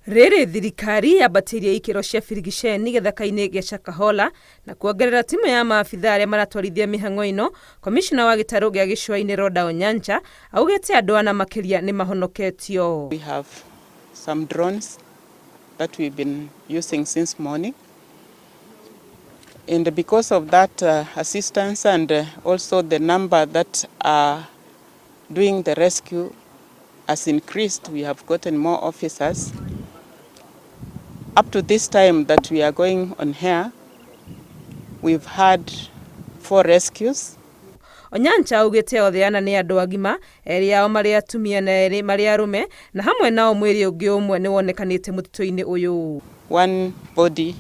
Rĩrĩ thirikari yambatĩirie ikĩro cia birigiceni gĩthaka-inĩ gĩa Shakahola na kuongerera timu ya maabitha arĩa maratwarithia mĩhang'o ĩno, komishona wa gĩtarũ gĩa gĩcũa-inĩ Rhoda Onyancha augĩte andũ ana makĩria nĩ mahonoketio. We have some drones that we've been using since morning. And because of that assistance and also the number that are doing the rescue has increased, we have gotten more officers. Up to this time that we are going on here, we've had 4 rescues. Onyancha augĩte othe ana nĩ andũ agima, erĩ ao marĩ atumia na erĩ marĩ arũme, na hamwe nao mwĩrĩ ũngĩ ũmwe nĩ wonekanĩte mũtitũ-inĩ ũyũ. One body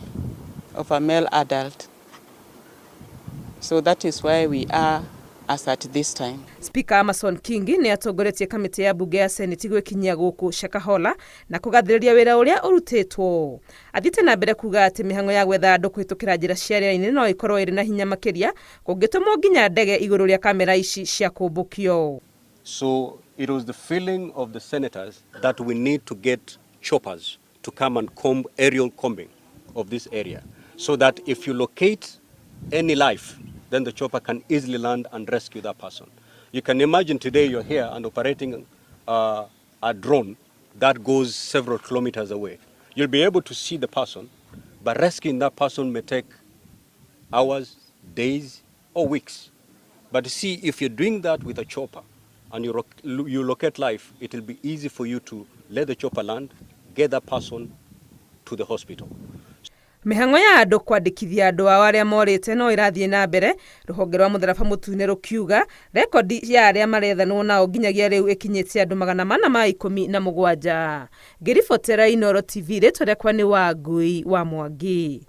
of a male adult. So that is why we are as at this time. Speaker Amason Kingi nĩ atongoretie kamĩtĩ ya bunge ya Senate gwĩkinyia gũkũ Shakahola na kũgathĩrĩria wĩra ũrĩa ũrutĩtwo. Athiĩte na mbere kuga atĩ mĩhang'o ya gwetha andũ kũhĩtũkĩra njĩra cia rĩera-inĩ no ĩkorwo ĩrĩ na hinya makĩria kũngĩtũmwo nginya ndege igũrũ rĩa kamera ici cia kũmbũkio. So it was the feeling of the senators that we need to get choppers to come and comb aerial combing of this area, so that if you locate any life, then the chopper can easily land and rescue that person. You can imagine today you're here and operating a drone that goes several kilometers away. You'll be able to see the person, but rescuing that person may take hours, days, or weeks. But see, if you're doing that with a chopper and you locate life, it will be easy for you to let the chopper land, get that person to the hospital. Mĩhang'o ya andũ kwandĩkithia andũ ao arĩa morĩte no ĩrathiĩ na mbere, rũhonge rwa mũtharaba mũtune rũkiuga rekondi ya arĩa marethanwo nao nginyagia rĩu ĩkinyĩte andũ 417. Ngĩribotera Inooro TV, rĩtwa rĩakwa nĩ Wangui wa Mwangi.